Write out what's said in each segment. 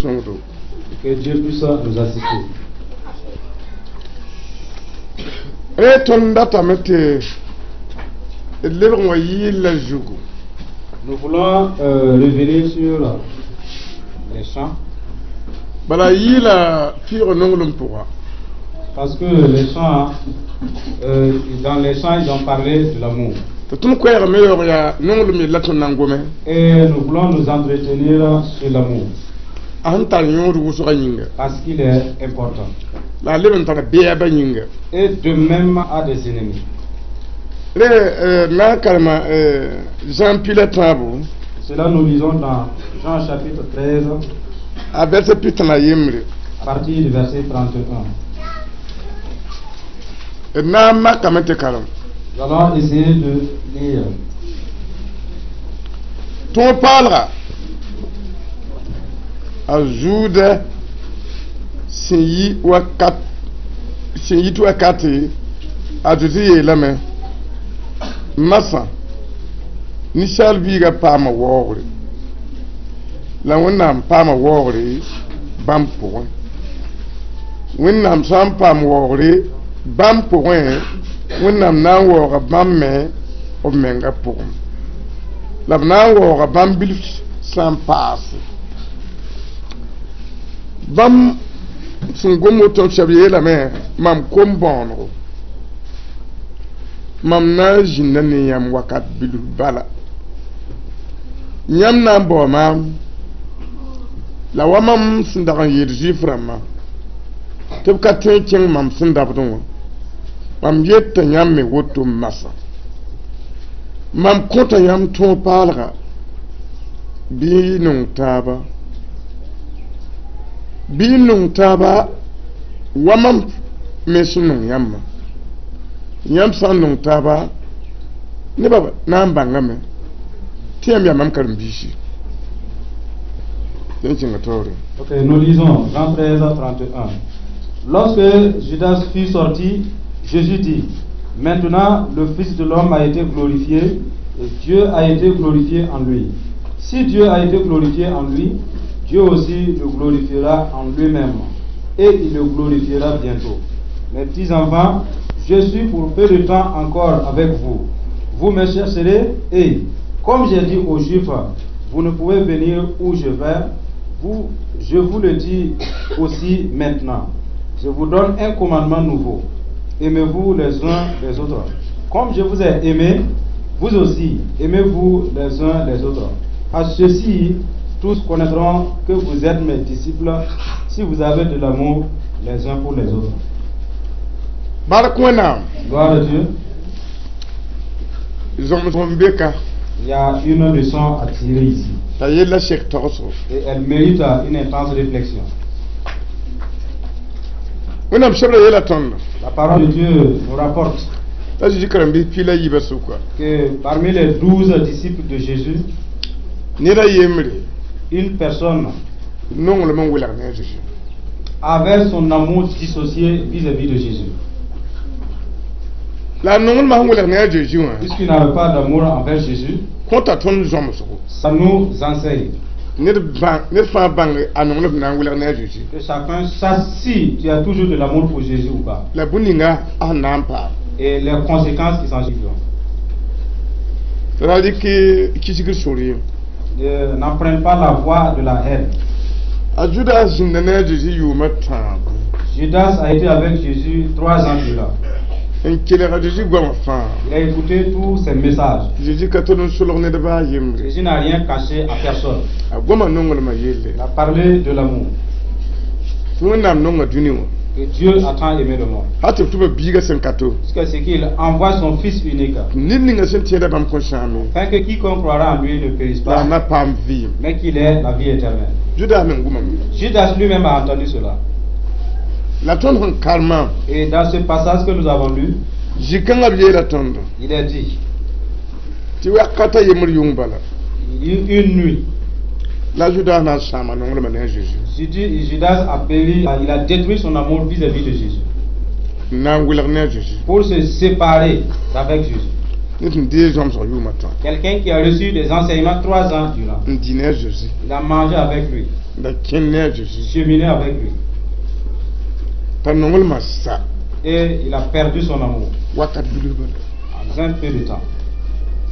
Sõngdo. Que Dieu puisse nous assister. Rẽ tõnd datame tɩ d lebg n wa yɩɩl la zugu. Nous voulons revenir sur les chants, bala yɩɩla pɩɩg nonglem pʋga. Parce que les chants, dans les chants, ils ont parlé de l'amour. Tɩ tõnd koɛɛgame yaoog yaa nonglem yella tõnd na n gome. Et nous voulons nous entretenir sur l'amour, a sẽn tar yõod wʋsgã yĩnga, parce qu'il est important. La a leb n tara bɛɛbã yĩnga. Et de même à des ennemis. Rẽ na n karema Zã pila tãabo, Cela, nous lisons dans Jean chapitre 13, a verset 31. À partir du verset 31. D na n makame tɩ karem. Nous allons essayer de lire. Tõog paalga a zuuda sẽn yi wakat sẽn yit wakate, a Zezi yeelame: masã ninsaal biiga paama waoogre, la Wẽnnaam paama waoogre bãmb pʋgẽ. Wẽnnaam sã n paam waoogre bãmb pʋgẽ, Wẽnnaam na n waooga bãmb me b menga pʋgẽ, la b na n waooga bãmb bilf sã n paase. Bãmb sẽn gom woto, sɛb yeelame: mam kom bõonego, mam na n zĩnda ne yãmb wakat bilf bala. Yãmb na n bao maam, la wa mam sẽn dag n yeel Zuif rãmbã tɩ b ka tõe n kẽng mam sẽn dabdẽ wã, mam yeta yãmb me woto masã. Mam kõta yãmb tõog paalga: bɩ y nong taaba, bɩ y nong taaba wa mam me sẽn nong yãmbã. Yãmb sã n nong taaba, nebã na n bãngame tɩ yãmb yaa mam karen-biisi. Tɩ kẽnga taoore. Ok, nous lisons Jean 13, 31. Lorsque Judas fut sorti, Jésus dit: Maintenant le Fils de l'homme a été glorifié et Dieu a été glorifié en lui. Si Dieu a été glorifié en lui, Dieu aussi le glorifiera en lui-même et il le glorifiera bientôt. Mes petits enfants, je suis pour peu de temps encore avec vous. Vous me chercherez et, comme j'ai dit aux Juifs: Vous ne pouvez venir où je vais, vous, je vous le dis aussi maintenant. Je vous donne un commandement nouveau. Aimez-vous les uns les autres. Comme je vous ai aimé, vous aussi, aimez-vous les uns les autres. À ceci, tous connaîtront que vous êtes mes disciples si vous avez de l'amour les uns pour les autres. Bark Wẽnnaam. Gloire à Dieu. Zõms n be ka. Il y a une leçon à tirer ici. T'a yella sek togsgo. Et elle mérite une intense réflexion. Wẽnnaam sebra yeela tõndo La parole de Dieu nous rapporte t'a Zeezi karen-biis 12 sʋka, que parmi les 12 disciples de Jésus, ned a yembre une personne nonglem n welg ne a Zeezi. Avait son amour dissocié vis-à-vis de Jésus. La a nonglmã sẽn welg ne a Zeezi wã, Puisqu'il n'avait pas d'amour envers Jésus, kõta tõnd zõmsgo. Ça nous enseigne Ned bãng ned fãa bãng a nonglem na n welg ne a Zeezi. Que chacun sache si tu as toujours de l'amour pour Jésus ou pas. La bũmb ninga a sẽn na n paam. Et les conséquences qui s'en suivent. T'a ra rɩk kisgr sor ye. N'emprunte pas la voie de la haine. A Judas zĩnda ne a Zeezi yʋʋma tãabo. Judas a été avec Jésus 3 ans durant. N kelg a Zeezi goamã fãa. Il a écouté tous ses messages. Zeezi ka tol n solg ned baa yembre. Jésus n'a rien caché à personne. A goma nonglmã yelle. Il a parlé de l'amour. Tɩ Wẽnnaam nonga dũni wã, Que Dieu a tant aimé le monde. Hal tɩ b tʋba biigã sẽn ka to, Jusqu'à ce qu'il envoie son Fils unique, ned ninga sẽn tẽeda bãmb kõn sãame, afin que quiconque croira en lui ne périsse la a pas, na paam vɩɩm. Mais qu'il ait la vie éternelle. Judas meng gomame. Judas lui-même a entendu cela. La tõnd sẽn karemã, Et dans ce passage que nous avons lu, zĩ-kãngã b yeela tõndo il est dit, tɩ wakata yembr yʋng bala, il y eut une nuit, la Judas na n sãama nonglmã ne a Zeezi. Judas a péri, il a détruit son amour vis-à-vis de Jésus N na n welg ne a Zeezi. Pour se séparer d'avec Jésus. Ned sẽn deeg zãmsg yʋʋm a tã. Quelqu'un qui a reçu des enseignements 3 ans durant. N dĩ ne a Zeezi. Il a mangé avec lui, La kẽn ne a Zeezi. Cheminé avec lui. T'a nonglmã sa. Et il a perdu son amour Wakat bilg bala. En un peu de temps.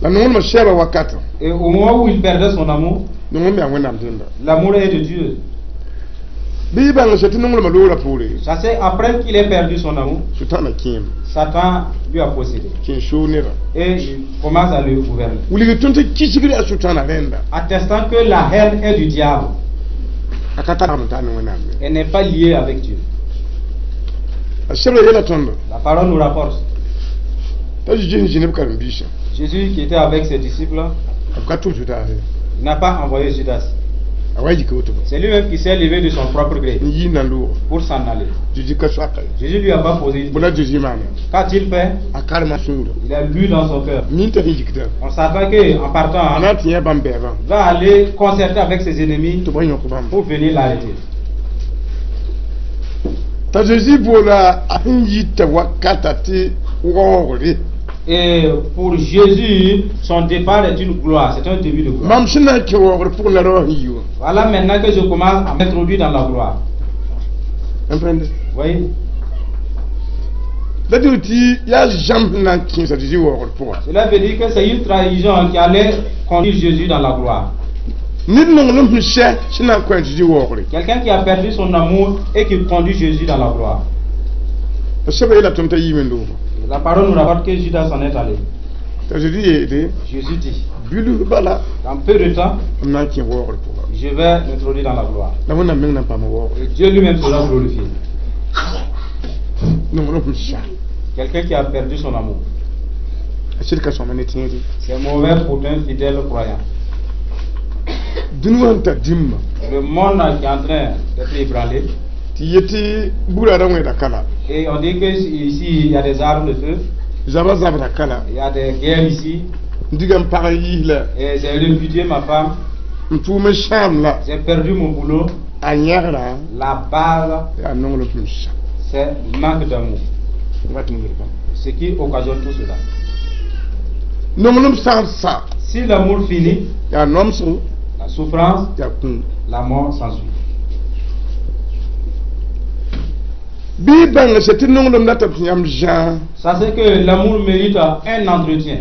La nonglmã sɛɛba wakatã. Et au moment où il perdait son amour, Nonglem yaa Wẽnnaam dẽnda. L'amour est de Dieu. Bɩ y bãng sã tɩ nonglmã loora poore. Ça c'est après qu'il ait perdu son amour, Sʋtãanã kẽem. Satan lui a possédé. Kẽ soog neda. Et il commence à le gouverner. Wilg tõnd tɩ kisgr yaa sʋtãanã rẽnda. Attestant que la haine est du diable. A ka tar n tar ne Wẽnnaam ye. Elle n'est pas liée avec Dieu. A sebra yeela tõndo. La parole nous rapporte. T'a Zeezi sẽn zĩ ne b karen-biisã. Jésus qui était avec ses disciples, B ka tʋm Zudas ye. Il n'a pas envoyé Judas. A wa yika woto. C'est lui-même qui s'est levé de son propre gré N yi n na n loog. Pour s'en aller. Zeezi ka soaka ye. Jésus lui a pas posé une Bõ la Zeezi maana. Qu'a-t-il fait? A karema sũurã. Il a lu dans son cœur. Min t'a sẽn yikda. On s'attend qu'en partant, A na n tɩ yã bãmb bɛɛbã. Il va aller concerter avec ses ennemis Tɩ b yõk bãmb. Pour venir l'arrêter. T'a Zeezi boola a sẽn yita wakata tɩ waoogre. Et pour Jésus, son départ est une gloire, c'est un début de gloire. Mam sẽn na n kẽ waoogr pʋgẽ la rao sẽn yi wã. Voilà maintenant que je commence à m'introduire dans la gloire. N pẽnde. Vous voyez? La dɩg tɩ yaa zãmb sẽn na n kẽesa Zeezi waoogr pʋgã. Cela veut dire que c'est une trahison qui allait conduire Jésus dans la gloire. Ned nonglem sẽn sɛ sẽn na n kõ a Zeezi waoogre. Quelqu'un qui a perdu son amour et qui conduit Jésus dans la gloire. A sebra yeela tõnd t'a yiime n looga. Et la parole nous rapporte que Judas s'en est allé. T'a Zeezi yeele. Jésus dit, Bilg bala. Dans peu de temps, M na n kẽ waoogr pʋga. Je vais m'introduire dans la gloire. La Wẽnnaam meng na n paam waoogre. Et Dieu lui-même sera glorifié. Nonglem sẽn sɛ. Quelqu'un qui a perdu son amour. A sɩd ka sõma ne tẽede. C'est mauvais pour un fidèle croyant. Dũni wã sẽn tar dĩmbã. Le monde qui est en train d'être ébranlé. Tɩ yetɩ burã ra wẽeda kala. Et on dit que ici, il y a des armes de feu. Zabã zabra kala. Il y a des guerres ici. N diga n pag n yiis la. Et j'ai répudié ma femme. N tʋʋm n sãam la. J'ai perdu mon boulot. A yẽgra. La base, Yaa nonglem sẽn sã. C'est le manque d'amour. N wat n yel bãmb. Ce qui occasionne tout cela. Nonglem sã n sa. Si l'amour finit, Yaa nomsgo. La souffrance, Yaa kũum. La mort s'ensuit. Bɩ y bãng sã tɩ nonglem la tɩ yãmb zãa. Ça, c'est que l'amour mérite un entretien.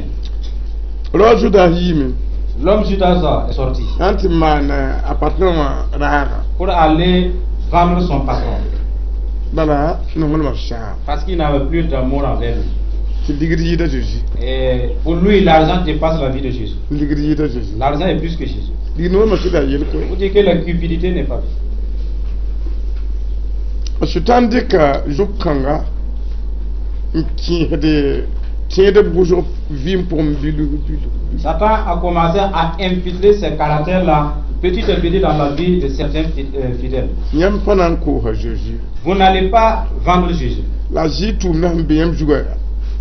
Rao Zudas yiime. L'homme Judas est sorti Sã n tɩ maan a patron wã raaga. Pour aller vendre son patron. Bala nonglmã sãam. Parce qu'il n'avait plus d'amour envers lui. Tɩ ligd yɩɩda Zeezi. Et pour lui, l'argent dépasse la vie de Jésus. Ligd yɩɩda Zeezi. L'argent est plus que Jésus. Ligd nonglmã sɩda yel koe. Vous dites que la cupidité n'est pas bien. Sʋtãan dɩka zʋb-kãnga n kẽesde tẽedb wʋsg vɩɩm pʋgẽ bilg bilg. Satan a commencé à infiltrer ces caractères-là petit à petit dans la vie de certains fidèles. Yãmb pa na n koosa Zeezi. Vous n'allez pas vendre Jésus. La zɩ tʋʋmdã sẽn be yãmb zugã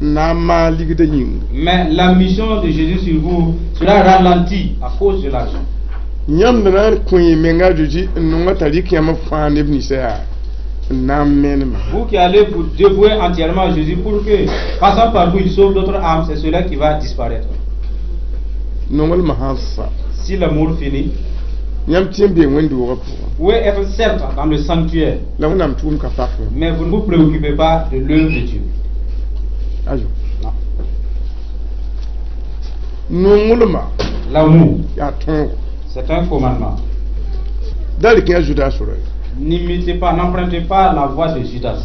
n na n maan ligdã yĩnga. Mais la mission de Jésus sur vous sera ralentie à cause de l'argent. Yãmb na n kõ y menga a Zeezi n nonga t'a rɩk yãmb fãa neb ninsã yaa n na n menemã. Vous qui allez vous dévouer entièrement à Jésus pour que, passant par vous, il sauve d'autres âmes, c'est cela qui va disparaître. Nonglmã sã n sa. Si l'amour finit, Yãmb tɩ n bee wẽnd-doogã pʋgã. Vous pouvez être certes dans le sanctuaire, La Wẽnnaam tʋʋm ka pak yã. Mais vous ne vous préoccupez pas de l'œuvre de Dieu. Ayo. Non. Nonglmã L'amour, yaa tõogo. C'est un commandement. Da rɩk yã Zudas sora ye. N'imitez pas, n'empruntez pas la voie de Judas.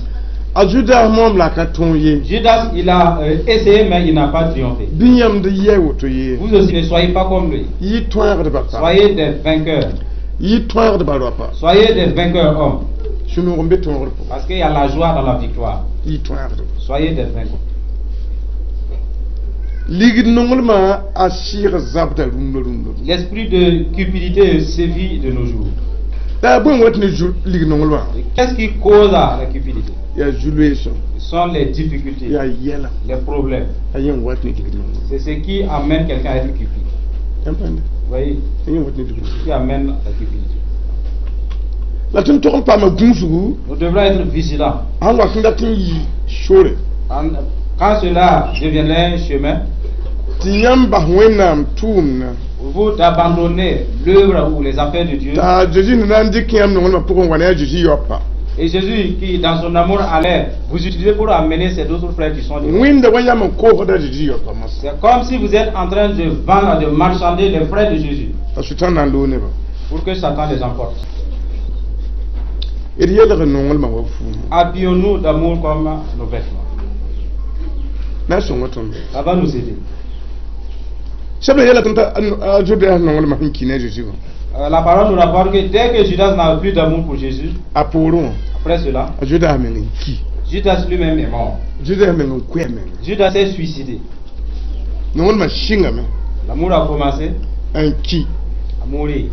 A Zudas moam la a ka tõog ye. Judas, il a essayé, mais il n'a pas triomphé. Bɩ yãmb d yɛ woto ye. Vous aussi, ne soyez pas comme lui. Yɩ tõegdbã pa. Soyez des vainqueurs. Yɩ tõegdbã raopa. Soyez des vainqueurs hommes. Sũ-noog n be tõogr pʋgã. Parce qu'il y a la joie dans la victoire. Yɩ tõegdba. Soyez des vainqueurs. Ligd nonglmã a sɩɩg zabda rũndã rũndã. L'esprit de cupidité sévit de nos jours. La bõe n wat ne lig nonglmã? Et qu'est-ce qui cause la cupidité? Yaa zu-loeesem. Ce sont les difficultés, Yaa yɛla. Les problèmes. A yẽ n wat ne ligd nonglmã. C'est ce qui amène quelqu'un à être cupide. Yãmb pãnde. Vous voyez, A yẽ n wat ne ligd ce qui amène la cupidité. La tõnd tog n paama gũusgu. Nous devrons être vigilants. Sãn wat n dat n yɩ sore. Quand cela deviendrait un chemin, Tɩ yãmb bas Wẽnnaam tʋʋmdã. Vous d'abandonner l'œuvre ou les affaires de Dieu. T'a Zeezi na n dɩk yãmb nonglmã pʋgẽ wa ne a Zeezi yaopa. Et Jésus qui, dans son amour, allait vous utiliser pour amener ses autres frères qui sont dehors. Wẽnda wa yam n koosda a Zeezi yaopa moasã. C'est comme si vous êtes en train de vendre, de marchander les frères de Jésus T'a Sʋtãan na n loog nebã. Pour que Satan les emporte. D yeelg nonglmã wa fuuma. Habillons-nous d'amour comme nos vêtements. Na n sõnga tõnd. Ça va nous aider. Sɛbda yeela tõnd t'a a Zudas nonglmã sẽn ki ne a Zeezi wã. La parole nous rapporte que dès que Judas n'a plus d'amour pour Jésus, A poorẽ wã, après cela, a Zudas meng n ki. Judas lui-même est mort. Zudas meng n koɛ menga. Judas s'est suicidé. Nonglmã sɩngame. L'amour a commencé N ki. À mourir.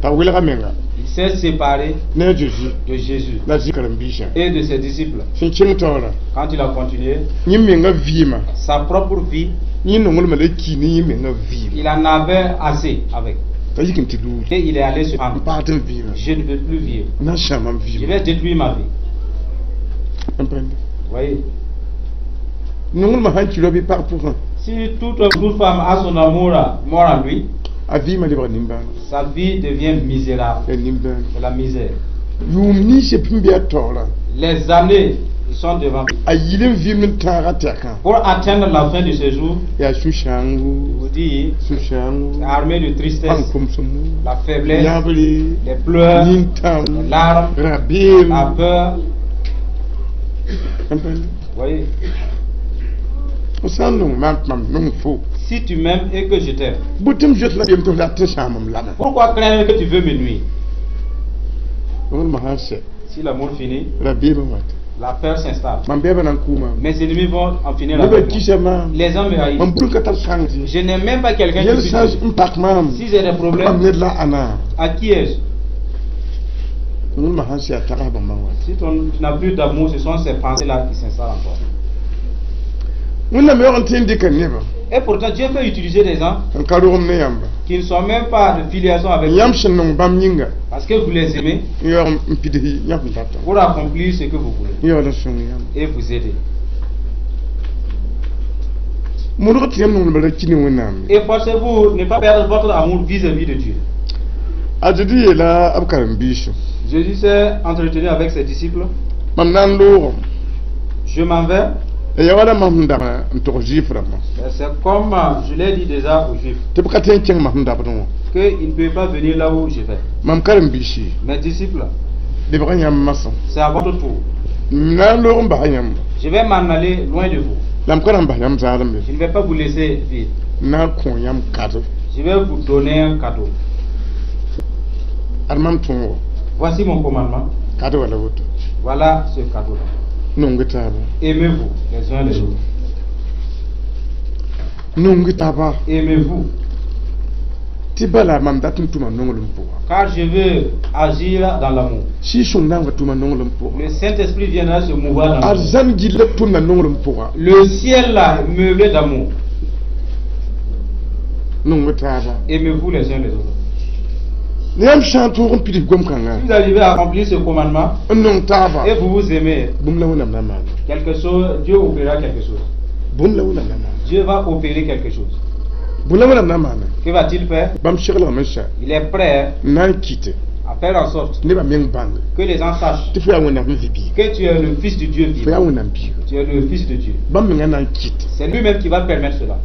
T'a welga menga. Il s'est séparé Ne a Zeezi de Jésus la a karen-biisã. Et de ses disciples. Sẽn kẽng taoora. Quand il a continué, Yẽ menga vɩɩmã. Sa propre vie, Yẽ nonglmã la ki ne yẽ menga vɩɩmã. Il en avait assez avec. T'a yik n tɩ luuli. Et il est allé se N pendre. paag tɩ n vɩɩmã. Je ne veux plus vivre. Na n sãama m Je vɩɩmã. Vais détruire ma vie. N pẽnde. Vous voyez? Nonglmã sãn ki rao bɩ pag pʋgã. Si toute femme a son amour mort en lui, A vɩɩmã lebg nimbãanega. Sa vie devient misérable. Yaa nimbãanega. C'est la misère. Yʋʋm ninsã pĩn bɩ a taoorã. Les années sont devant lui. A yil n vɩɩm n tãagã tɛkã. Pour atteindre la fin de ce jour, Yaa sũ-sãoongo. Je vous dis, Sũ-sãoongo. armé de tristesse, Pãng-komsemo. La faiblesse, Yãbre. Les pleurs, Nintãm. Les larmes, Rabeem. La peur. N pẽnde. Vous voyez? Fo sã n nong maam tɩ mam nong fo. Si tu m'aimes et que je t'aime, Bʋ tɩ m zoet la yem tɩ f rat tɩ sãam m lame. Pourquoi craindre que tu veux me nuire? Nonglmã sãn sɛ. Si l'amour finit, Rabeemã wata. La peur s'installe. Mam bɛɛbã na n kʋʋ maam. Mes ennemis vont en finir Nebã avec moi. kisa maam. Les hommes me haïssent. Mam bur ka tar sãng. Je n'ai même pas quelqu'un qui Yel puisse sã m'aider. N pak maam. Si j'ai des Mam problèmes, ned la ãna. À qui ai-je? Nonglmã sãn sɛ a tags bãmbã wata. Si tu n'as plus d'amour, ce sont ces pensées-là qui s'installent encore. Wẽnnaam yaoog n tõe n dɩka nebã. Et pourtant, Dieu peut utiliser des gens N ka rogem ne yãmba. Qui ne sont même pas de filiation avec vous. Yãmb sẽn nong bãmb yĩnga. Parce que vous les aimez N yaoog n pids yãmb sẽn datã. Pour accomplir ce que vous voulez N yaool n sõng yãmb. Et vous aider. Modg tɩ yãmb nonglmã ra ki ne Wẽnnaam. Efforcez-vous de ne pas perdre votre amour vis-à-vis de Dieu. A Zezi yeela b karen-biisã. Jésus s'est entretenu avec ses disciples. Mam na n loogem. Je m'en vais. Ya wala mam sẽn dag n tog Zuif rãmbã. C'est comme je l'ai dit déjà aux Juifs, Tɩ b ka tõe n kẽng mam sẽn dabdẽ wã. Qu'ils ne peuvent pas venir là où je vais. Mam karen-biisi. Mes disciples, Lebg yãmb masã. C'est à votre tour. M na n loog n basa yãmba. Je vais m'en aller loin de vous. La m ka na n bas yãmb zaalem Je ne vais pas vous laisser vivre. N na n kõ yãmb kado. Je vais vous donner un cadeau. Ad mam tõogo. Voici mon commandement. Kado wala woto. Voilà ce cadeau-là. Nong taaba. Aimez-vous les uns les autres. Nong taaba. Aimez-vous. Tɩ bala mam dat n tʋma nonglem pʋga. Car je veux agir dans l'amour. Sɩɩg-sõng na n wa tʋma nonglem pʋga. Le Saint-Esprit viendra se mouvoir dans l'amour. Arzãn gilla tʋmda nonglem pʋga. Le ciel là est meublé d'amour. Nong taaba. Aimez-vous les uns les autres. Ne yãmb sã n tõog n pids gom-kãngã. Si vous arrivez à accomplir ce commandement N nong taaba. Et vous vous aimez, Bũmb la Wẽnnaam na maana. Quelque chose, Dieu opérera quelque chose. Bũmb la Wẽnnaam na maana. Dieu va opérer quelque chose. Bũmb la Wẽnnaam na maana. Que va-t-il faire? Bãmb seglgame n sa. Il est prêt N na n kɩte. À faire en sorte Nebã meng bãnge. Que les gens sachent Tɩ fo yaa Wẽnnaam sẽn vɩ biiga. Que tu es le Fils de Dieu Fo yaa vivant. Wẽnnaam biiga. Tu es le Fils de Dieu. Bãmb mengã na n kɩt. C'est lui-même qui va permettre cela.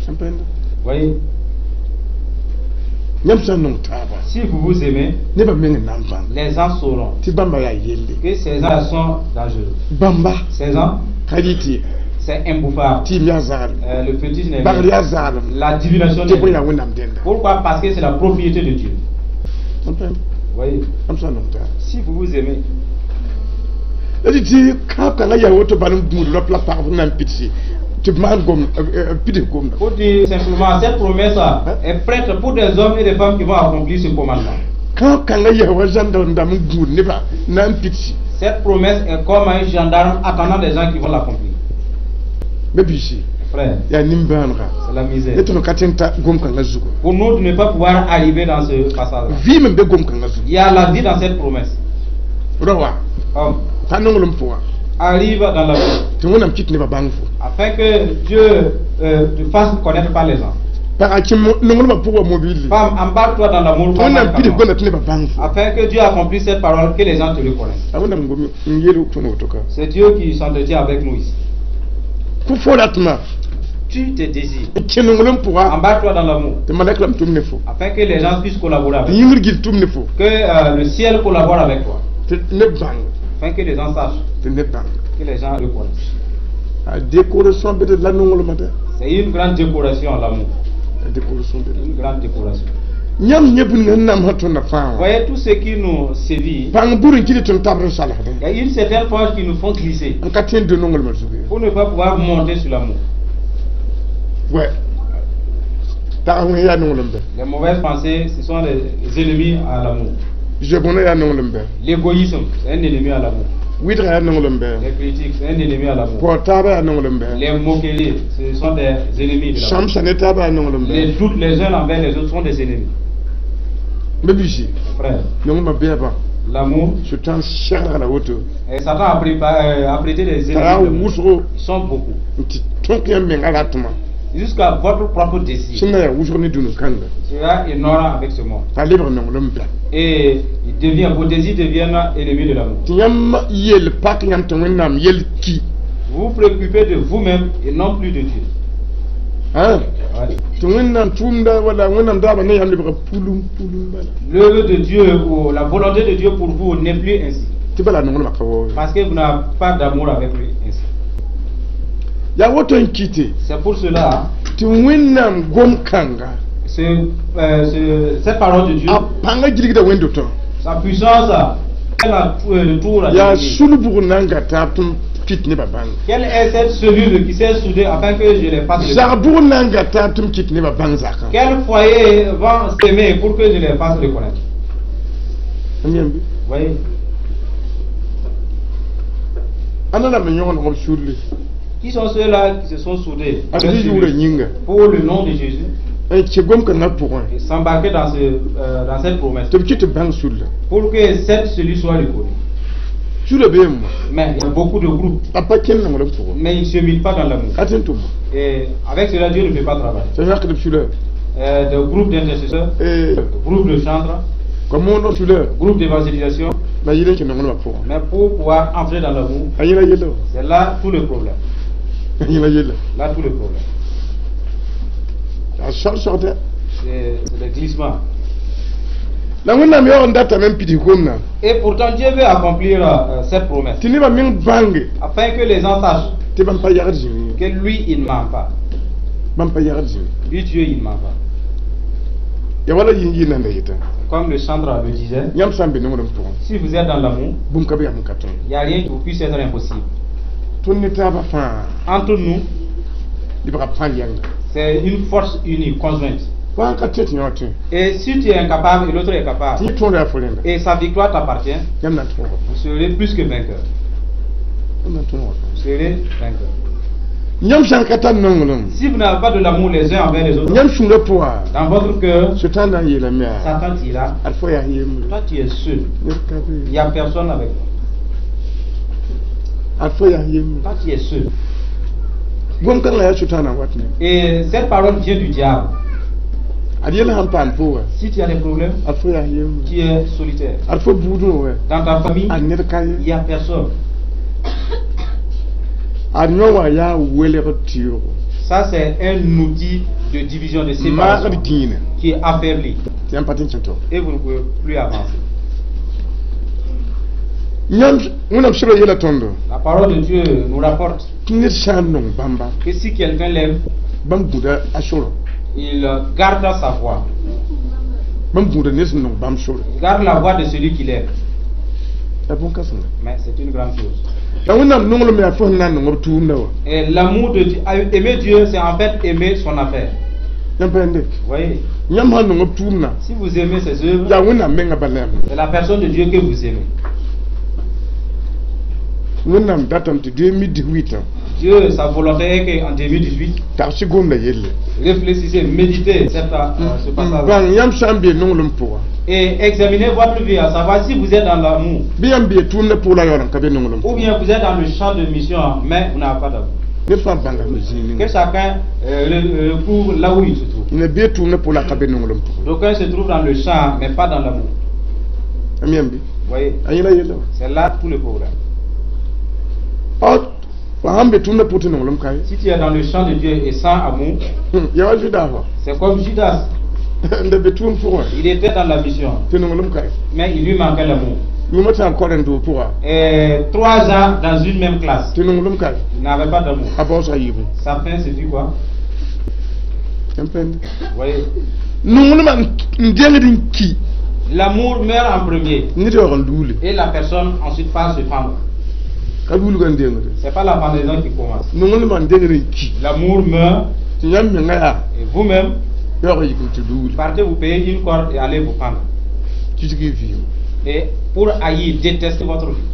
N pẽnda. Voyez, Yãmb sã n nong taaba. Si vous vous aimez, Nebã meng n na n bãng. Les gens sauront Tɩ bãmba yaa yelle. Que ces gens sont dangereux. Bãmba. Ces gens, Ka rɩ tɩ. C'est imbouffable. Tɩ yaa zaalem. Le fétiche n'est Bagr rien. yaa zaalem. La divination Tɩ n'est bõe yaa rien. Wẽnnaam dẽnda. Pourquoi? Parce que c'est la propriété de Dieu. N pẽnda. Voyez, Yãmb sã n nong taaba. Si vous vous aimez, La tɩ tɩ kãab kãngã yaa woto bal n gũud rap la pagb na n pidse tɩ b maan gom pids gomda. Pour dire simplement, cette promesse est prête pour des hommes et des femmes qui vont accomplir ce commandement. Kãab kãngã yaa wa gendarme dãmb n gũud nebã na n pidsi. Cette promesse est comme un gendarme attendant des gens qui vont l'accomplir. Ba-biisi. Frère, Yaa nimbãanega. C'est la misère. Ne tõnd ka tõe n ta gom-kãngã zugu. Pour nous de ne pas pouvoir arriver dans ce passage-là. Vɩɩm n be gom-kãngã zugu. Il y a la vie dans cette promesse. Raoã. Homme, Pa nonglem pʋga. Arrive dans l'amour. Tɩ Wẽnnaam kɩt nebã bãng fo. Afin que Dieu te fasse connaître par les gens. Pagã kẽ nonglmã pʋgã wa mobile. Femme, embarque-toi dans l'amour. Tɩ Wẽnnaam pids goamã tɩ nebã bãng fo. Afin que Dieu accomplisse cette parole, que les gens te reconnaissent. A Wẽnnaam gom n yeel tõnd woto ka. C'est Dieu qui s'entretient avec nous ici. Kʋ fo ratema. Tu te désires. N kẽ nonglem pʋga. Embarque-toi dans l'amour. Tɩ malɛk rãmb tʋm ne fo. Afin que les gens puissent collaborer Tɩ avec toi. yĩngr gill tʋm ne fo. Que le ciel collabore avec toi. Tɩ neb bãng. Afin que les gens sachent. Tɩ neb bãng. Que les gens reconnaissent. A décoration bɩ la nonglmã dɛ. C'est une grande décoration, l'amour. A décoration bɩ. Une grande décoration. Yãmb yẽ bũmb sẽn namsã tõndã fãa Vous wã. voyez tout ce qui nous sévit. Pãng bur n kɩt tɩ n tabd n salgdẽ. Il y a une certaine force qui nous font glisser. N ka tõe n dõ nonglmã zugu ye. Pour ne pas pouvoir monter sur l'amour. Wɛ tag wẽ yaa nonglem bɛ. Les mauvaises pensées, ce sont les ennemis à l'amour. Zoe-bõnã yaa nonglem bɛ. L'égoïsme, c'est un ennemi à l'amour. Wɩdgã yaa nonglem bɛ. Les critiques, c'est un ennemi à l'amour. Paoog taabã yaa nonglem bɛ. Les moqueries, ce sont des ennemis de l'amour. Sãmsa ne taabã yaa nonglem Les bɛ. doutes les uns envers les autres sont des ennemis. Mabiisi, Frère, nonglmã bɛɛbã. L'amour, Sʋtãan seglga la woto. Et Satan a prêté des T'a yaa ennemis de l'amour. wʋsgo. Ils sont beaucoup. N tɩ tõk yãmb menga ratema. Jusqu'à votre propre désir Sẽn na yaa wʋsg ne dũni kãnga. Sera énorme avec ce monde. T'a lebg nonglem bɛ. Et il devient, vos désirs deviennent ennemis de l'amour. Tɩ yãmb yel pak yãmb tɩ Wẽnnaam yel ki. Vous vous préoccupez de vous-même et non plus de Dieu. Ãn. Ouais. Tɩ Wẽnnaam tʋʋmda wala Wẽnnaam daaba ne yãmb lebga pulum pulum bala. L'œuvre de Dieu ou la volonté de Dieu pour vous n'est plus ainsi. Tɩ bala nonglmã ka waoog. Parce que vous n'avez pas d'amour avec lui ainsi. Yaa woto n kɩte. C'est pour cela, Tɩ Wẽnnaam gom kãnga. Cette parole de Dieu, A pãngã gilgda wẽnd-dotã. Sa puissance, elle a tout, le tour à Yaa définir. sulbg na n gata tɩ m kɩt nebã bãng. Quelle est cette cellule qui s'est soudée afin que je les fasse Zag reconnaître? bʋg na n gata tɩ m kɩt nebã bãng zakã. Quel foyer va s'aimer pour que je les fasse reconnaître? M yãmb. Vous voyez? Ãnda rãmb n yõgeneg b sulli. Qui sont ceux-là qui se sont soudés A Zezi yʋʋrã yĩnga. pour le nom de Jésus N kẽ gom-kãngã pʋgẽ. Et s'embarquer dans cette promesse Tɩ b kɩt tɩ bãng sulla. Pour que cette cellule soit reconnue? Sula beem. Mais il y a beaucoup de groupes, A pa kẽnd nonglem pʋgẽ. Mais ils ne se pas dans l'amour. Ka tɩ n tʋma. Et avec cela, Dieu ne peut pas travailler. Sã yãkd b sula. Des groupes d'intercesseurs, groupes de chantres, Kom mooneg sula. Groupes d'évangélisation, La yɩl n kẽ nonglmã pʋgẽ. Mais pour pouvoir entrer dans l'amour, A yẽla yella. C'est là tout le problème. A yẽla yella. Là tout le problème. A sog-sogdɛ. C'est le glissement. La Wẽnnaam yaoog n datame n pids gomdã. Et pourtant, Dieu veut accomplir cette promesse Tɩ nebã meng bãnge. Afin que les gens sachent Tɩ bãmb pa yagd zĩig ye. Que lui, il ne ment pas. Bãmb pa yagd zĩig. Lui, Dieu, il ne ment pas. Ya wala yĩn yɩ nanda yetã. Comme le chantre le disait, Yãmb sã n be nonglem pʋgẽ. Si vous êtes dans l'amour, Bũmb ka be yam n ka tõe. Il n'y a rien qui vous puisse être impossible. Tõnd ne taabã fãa. Entre nous, Lebga pãn yɛnga. C'est une force unie, conjointe. Wa n ka tẽ tɩ yõ tẽ. Et si tu es incapable et l'autre est capable, Tɩ yẽ tõoda yaa fo rẽnda. Et sa victoire t'appartient, Yãmb na n tõoga. Vous serez plus que vainqueur. Yãmb na n tõoga. Vous serez vainqueur. Yãmb sã n ka tar nonglem. Si vous n'avez pas de l'amour les uns envers les autres, Yãmb sũurã pʋga. Dans votre cœur, Sʋtãan na n yeelame yaa. Satan dira, Ad fo yaa yembre. Toi tu es seul, Ned ka il be. n'y a personne avec toi. Ad fo yaa yembre. Toi tu es seul. Gom-kãngã yaa sʋtãanã n wat ne. Et cette parole vient du diable. Ad yel sãn paam pʋga. Si tu as des problèmes, Ad fo yaa yembre. Tu es solitaire. Ad fo buudẽ wã. Dans ta famille, Ad ned ka il ye. n'y a personne. Ad yõ wã yaa welg tɩʋʋgo. Ça, c'est un outil de division, de séparation Maagd gĩinã. Qui est affaibli. Tɩ yãmb pa tɩ n kẽ tao. Et vous ne pouvez plus avancer. Yãmb Wẽnnaam sebra yela tõndo. La parole de Dieu nous rapporte Tɩ ned sã n nong bãmba. Que si quelqu'un l'aime, Bãmb gũuda a soro. Il garde sa voix. Bãmb gũuda ned sẽn nong bãmb sore. Il garde la voix de celui qui l'aime. Yaa bõn-kãsenga. Mais c'est une grande chose. La Wẽnnaam nonglem yaa fo sẽn na n nong b tʋʋmdã wã. Et l'amour de Dieu, aimer Dieu, c'est en fait aimer son affaire. Yãmb pa yẽnde. Vous voyez, Yãmb sã n nong b tʋʋmdã. Si vous aimez ses œuvres, Yaa Wẽnnaam mengã bala yãmb. C'est la personne de Dieu que vous aimez. Wẽnnaam datame tɩ 2018 Dieu, sa volonté est qu'en 2018, Tags-y gomda yelle. Réfléchissez, méditez ce passage. Bãng yãmb sã n be nonglem pʋga. Et examinez votre vie, à savoir si vous êtes dans l'amour Bɩ yãmb bee tʋʋmdã pʋg la yaool n ka be nonglem. Ou bien vous êtes dans le champ de mission, mais vous n'avez pas d'amour. Ned fãa bãnga me zĩig Que ninga. Chacun recouvre là où il se trouve. Ina bee tʋʋmdã pʋg la ka be nonglem pʋgã. D'aucuns se trouvent dans le champ, mais pas dans l'amour. Am yãmb bɩ? Vous voyez, A yẽla yella wã. C'est là tout le problème. Ɔ fo sãn be tʋʋmdã pʋg tɩ nonglem ka ye. Si tu es dans le champ de Dieu et sans amour, Ya wa Judas wã. C'est comme Judas. N da be tʋʋm pʋgã. Il était dans la mission, Tɩ nonglem ka ye. Mais il lui manquait l'amour. Yʋʋmã tãab koren-doog pʋga. Et 3 ans dans une même classe, Tɩ nonglem ka ye. Il n'avait pas d'amour. A baoosga yɩɩbẽ. Sa fin, ce fut quoi? Yãmb pẽnd. Vous voyez, Nonglmã n dengd n ki. L'amour meurt en premier Ned yaoog n luule. Et la personne ensuite passe se pendre. Ka luulgã n dengde. C'est pas la pendaison qui commence. Nonglmã n dengd n ki. L'amour meurt Tɩ yãmb menga yaa. Et vous-même, Yaoog n yik n tɩ luule. Partez vous payer une corde et allez vous pendre. Kisg y vɩɩm. Et pour haïr, détester votre vie.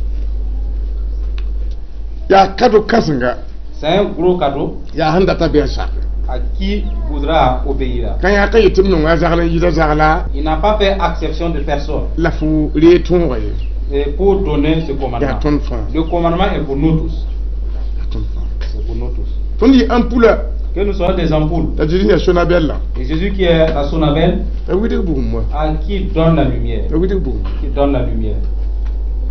Yaa kado kãsenga. C'est un gros cadeau Yaa sẽn data bɩ a sak. À qui voudra obéir. Ka yã ka yet tɩ m nonga a zagl n yɩɩda zagla. Il n'a pas fait exception de personne La fo reeg tõoga ye. Et pour donner ce Yaa commandement. tõnd fãa. Le commandement est pour nous tous. Yaa tõnd fãa. C'est pour nous tous. Tõnd yɩ ampula. Que nous soyons des ampoules. La Zezi yaa Sonabɛl. Et Jésus qui est la Sonabel, La wilg bugum wã. À qui donne la lumière. La wilg bugum. Qui donne la lumière.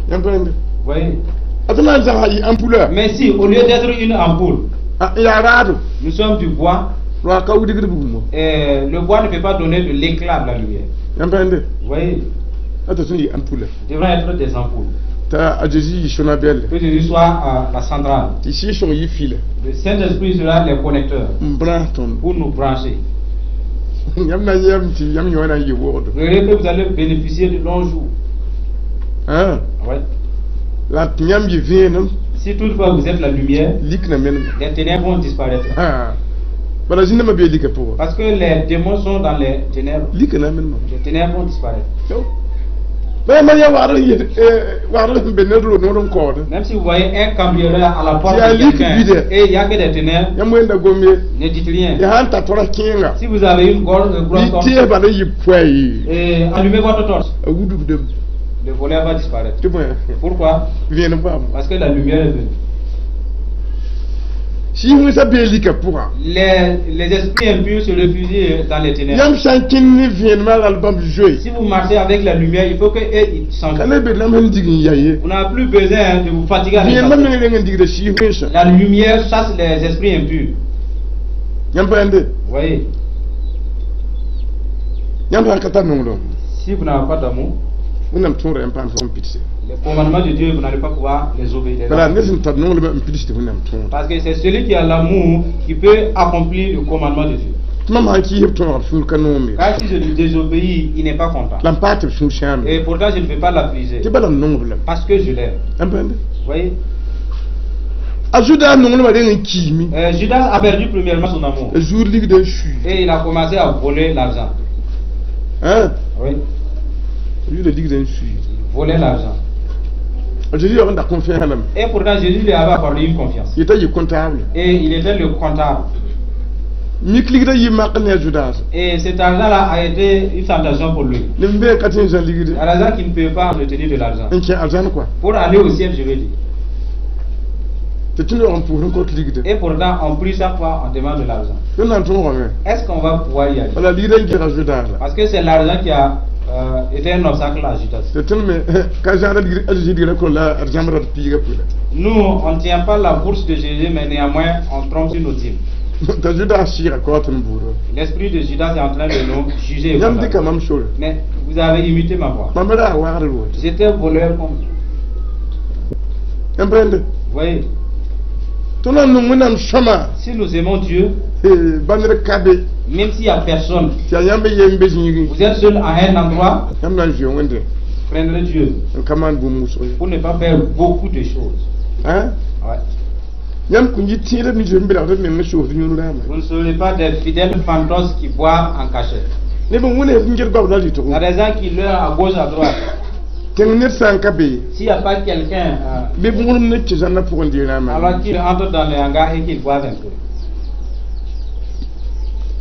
Yãmb pẽnd. Vous voyez? A tɩ na n zagsa yɩ ampula. Mais si, au lieu d'être une ampoule, A yaa raado. Nous sommes du bois, Roa ka wilgd bugum wã. Et le bois ne peut pas donner de l'éclat de la lumière. Yãmb pẽnd. Vous voyez? A tɩ tõnd yɩ ampula. Nous devrons être des ampoules. T'a a Zezi yɩ Sonabɛl. Que Jésus soit à la centrale. Tɩ Sɩɩg-sõng yɩ fila. Le Saint-Esprit sera les connecteurs N brãs tõnd. Pour nous brancher. Yãmb na n yɛm tɩ yãmb yõ na n yɩ wogdo. Vous verrez que vous allez bénéficier de longs jours. Ã. Ouais. La tɩ yãmb yɩ vẽenem. Si toutefois vous êtes la lumière, Lik na menem. Les ténèbres vont disparaître. Ah. Bala zĩndãmbã bee lika pʋgã. Parce que les démons sont dans les ténèbres. Lika na n menemã. Les ténèbres vont disparaître. Ba yãmb yaa wagd n yet wagd sẽn be ned ro noor n kaood. Même si vous voyez un cambrioleur à la porte Il y a de lique quelqu'un vide. Et il n'y a que des ténèbres, Yãmb wẽnda gom ye. Ne dites rien. Ya sãn tar tora kẽenga. Si vous avez une grosse Bɩ torche, tẽes bala yɩ poa ye. Et allumez votre torche, A wudgdame. Le voleur va disparaître. Tɩ bõe? Pourquoi? Vẽenem paam. Parce que la lumière est venue. Sɩɩg wẽnsã bee lika pʋgã. Les esprits impurs se réfugient dans les ténèbres. Yãmb sã n kẽnd ne vẽenemã ral bãmb zoe. Si vous marchez avec la lumière, il faut que eux, ils s'en Ka le be lam sẽn dig n ya ye. Vous n'avez plus besoin de vous fatiguer à les Vẽenemã chasser. meng reng n digda sɩɩg wẽnsã. La lumière chasse les esprits impurs. Yãmb pa yãnde. Vous voyez, Yãmb sã n ka tar nonglem. Si vous n'avez pas d'amour, Wẽnnaam tõora yãmb paam fo n pidse. Les commandements de Dieu, vous n'allez pas pouvoir les obéir. Bala ned sẽn tar nonglem n pidsd Wẽnnaam tõora. Parce que c'est celui qui a l'amour qui peut accomplir le commandement de Dieu. Tɩ mam sã n kɩɩs b tõog b sũur ka noom ye. Car si je lui désobéis, il n'est pas content. La m paag tɩ b sũur sãame. Et pourtant, je ne vais pas l'affliger. Tɩ bala m nong-b lame. Parce que je l'aime. Yãmb pa yãnde. Vous voyez? A Zuda nonglmã reng n kiime. Judas a perdu premièrement son amour. A zuur ligd n sui. Et il a commencé à voler l'argent. Ã. Oui. A Zuda ligd n sui. Il volait l'argent. A Zezi yaoog n da confiance lame. Et pourtant, Jésus lui avait accordé une confiance. Yeta yɩ comptable. Et il était le comptable. Mik ligdã yɩ mak ne a Judas. Et cet argent-là a été une tentation pour lui. Neb bee ka tɩ n zã ligde. L'argent qui ne peut pas retenir de l'argent. N kẽ arzãn kɔa. Pour aller au ciel, je veux dire. Tɩ tõnd yaoog n pʋʋs n kot ligde. Et pourtant, on prie chaque fois, on demande de l'argent. Tõnd na n tõogame. Est-ce qu'on va pouvoir y aller? Bala ligdã n gega Judas la. Parce que c'est l'argent qui a été un obstacle à Judas. Tɩ tõnd me ka zãada ligd a Zezi ligrã kõ la d zãmbra d piiga pʋla. Nous, on ne tient pas la bourse de Jésus, mais néanmoins, on trompe sur nos dîmes. T'a Judas sɩɩga kao tɩ n buudã. L'esprit de Judas est en train de nous juger et Yãmb condamner. dɩka mam sore. Mais vous avez imité ma voix. Mam raa wagd woto. J'étais voleur comme vous. Yãmb pa yãnde. Vous voyez, Tõnd na n nong Wẽnnaam sõma. Si nous aimons Dieu, Bãndr ka be. Même s'il n'y a personne, Tɩ yaa yãmb yem be zĩigẽ. Vous êtes seul à un endroit, Yãmb na n zoe Wẽnde. Prendrez Dieu N ka maan bũmb wʋsg ye. Pour ne pas faire beaucoup de choses. Ã? Ouais. Yãmb kõn yɩ tẽedb nins sẽn belgd b meng n soosd yũud rãambã. Vous ne serez pas des fidèles fantoches qui boivent en cachette. Neb n wẽne b ged goabd la rɩtgo. Il y a des gens qui leurrent à gauche, à droite. Tẽng ned sã n ka be S'il n'y a pas quelqu'un, bɩ bõgrem ne kẽ zãnna pʋgẽ dɩ rãambã. Alors qu'il entre dans les hangars et qu'il boive un peu.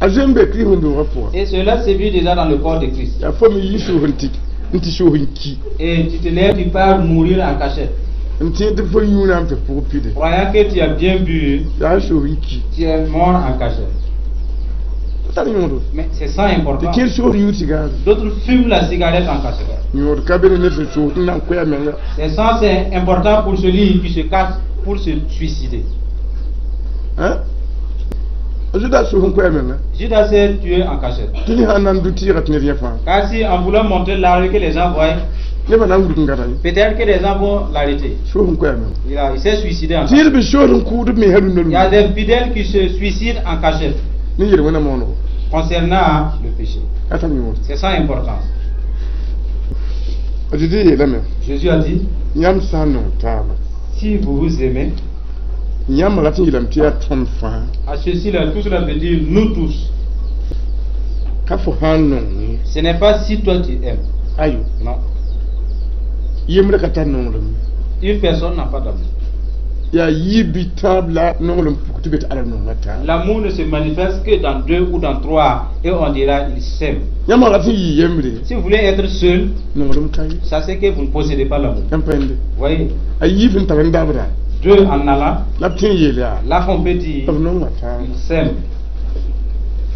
A zoe n be Kirist wẽn-doogã pʋga. Et cela sévit déjà dans le corps de Christ. Yaa fo me yi soos n tɩ n tɩ soos n ki. Et tu te lèves, tu pars mourir en cachette. N tẽed tɩ fo yũuname tɩ pʋg pide. Croyant que tu as bien bu, Yaa soos n ki. Tu es mort en cachette. Tar yõodo. Mais c'est sans Tɩ importance. kẽer soos yũ cigaare. D'autres fument la cigarette en cachette. Yõod ka be ne ned sẽn soos n na n koɛɛ menga. C'est ça, c'est important pour celui qui se cache pour se suicider. Hein? Judas soos n koɛɛ menga. Judas s'est tué en cachette. Tɩ ne sãn na n du tɩɩga tɩ ned yẽ fãa. Car si en voulant montrer l'arrêt que les gens voient, Nebã na n wilg n gata ye. Peut-être que les gens vont l'arrêter. Soos n koɛɛ menga. Il s'est suicidé en cachette. Tɩ b soos n kʋʋd b mensa rũndã. Il y a Rũndã. Des fidèles qui se suicident en cachette Ne yel-wẽnã moonego. Concernant le péché. Ka tar yõod. C'est sans importance. A Zezi yeelame. Jésus a dit, Yãmb sã n nong taaba. Si vous vous aimez, Yãmb rat n yeelame tɩ yaa tõnd fãa. À ceci là, tout cela veut dire nous tous. Ka fo sã n nong ye. Ce n'est pas si toi tu aimes. Ayo. Non. Yembrã ka tar nonglem. Une personne n'a pas d'amour. Yaa yiib bɩ tãab la nonglem puk tɩ be tɩ ala nonga taaba. L'amour ne se manifeste que dans deux ou dans trois et on dira il s'aime. Yãmb rat n yɩ yembre. Si vous voulez être seul, Nonglem ka ye. Sachez que vous ne possédez pas l'amour. Yãmb pa yẽnde. Vous voyez, A yiib n tar n dabda. Deux en allant, La b tõe n yeel yaa. Là on peut dire B nonga taaba. Il s'aime,